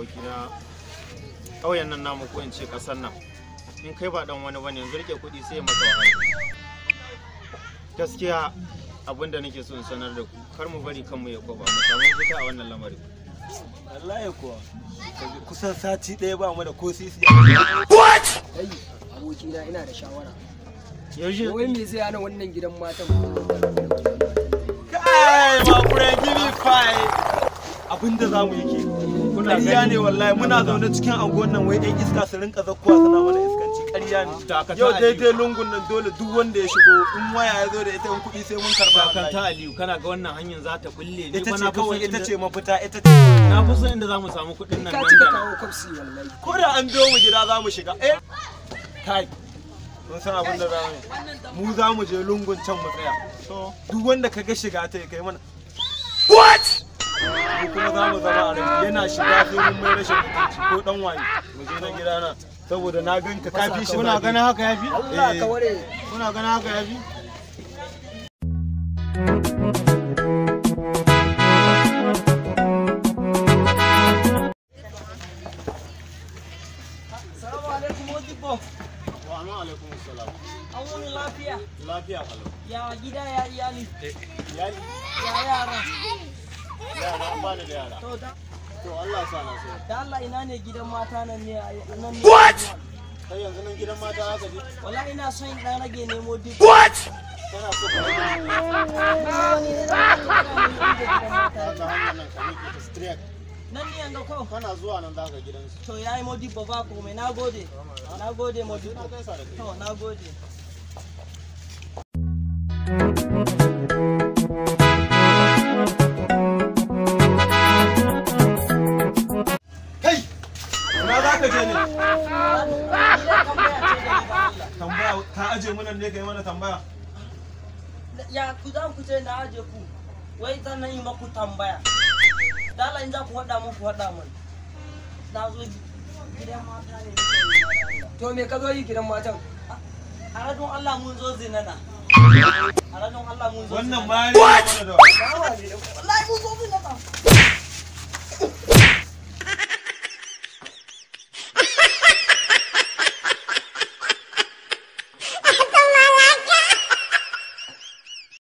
Abokina, ƙauyen nan namu, ko in ce ƙasar nan, in kai ba dan wani bane, yanzu rike kuɗi sai ya maka wahala. Gaskiya abin da nake so in sanar da ku, kar mu bari kanmu ya kwaba, mu samu fita a wannan lamarin. Wallahi kuwa, kusan sati ɗaya ba mu da ko sisi. Kai abokina, ina da shawara. Yaushe? Wai me zai hana wannan gidan matan? Kai, my friend, give me five. Abinda za mu yi ke. Kuna Ƙarya gani? ne wallahi, muna zaune cikin anguwan nan, wai ɗan iska su rinka zakkuwa suna mana iskanci, ƙarya ne. Dakata, Yau Aliyu. daidai lungun nan, dole duk wanda ya shigo, in waya ya zo da ita, in kuɗi, sai mun karɓa Dakata wallahi. Aliyu, kana ga wannan hanyar za ta bulle ni Ita fa ce na fi kawai, son ita inda- ce mafita, ita ce. Na fi son inda za mu samu kuɗin nan Ka nan cika da nan. kawo kwafsi wallahi. Ko da an biyo mu gida za mu shiga. Eh. Kai. Mun san abin da za mu yi. Mu za mu je lungun can mu tsaya. To. Duk wanda ka ga shiga ta kai mana. What? Mu kuma za mu zama a rai. Yana shiga sai mun mai rashin mutunci, ko dan waye. Mu je na gida na. Saboda na ganka ka fi shi Kuna zafi. ganin haka yafi? Allah ka ware. Kuna ganin haka yafi? Salamu alaikum, Modibo. Wa alaikum assalam. An wuni lafiya? Lafiya kalau. Ya gida, ya iyali? Iyali? Ya yara? Yara, an bani da yara. To da, To, Allah sa na so. da Allah, ina ne gidan mata nan ne nan ne? What? Kai, yanzu nan gidan mata haka je? Wala ina son in dan rage ne, Modibo. What? Kana so ka rage? Wani ne da gidan mata. Ta hanyar nan, ka miƙe ta straight. Nan ne yanga ko? Kana zuwa nan za ka gidansu. To yayi, Modibo, ba komai. Nagode. Nagode, Modibo. Na gaisa da kai. To, nagode. Kai! Ina za ka je ne? Gidan tambaya ce da ni, ba Allah. Tambaya, ka aje mu nan ne kai mana tambaya. Ya ku za ku ce na aje ku? Wai sannan yi maku tambaya. Da Allah, in za ku faɗa mun, ku faɗa mun. Na zo gidan mata ne nake nema, da Allah. To me ka zo yi gidan matan? A radon Allah, mun zo zinana. A radon Allah, mun zo Wannan zinana. ma ya mana da Bawa ne. Wallahi mun zo zinana.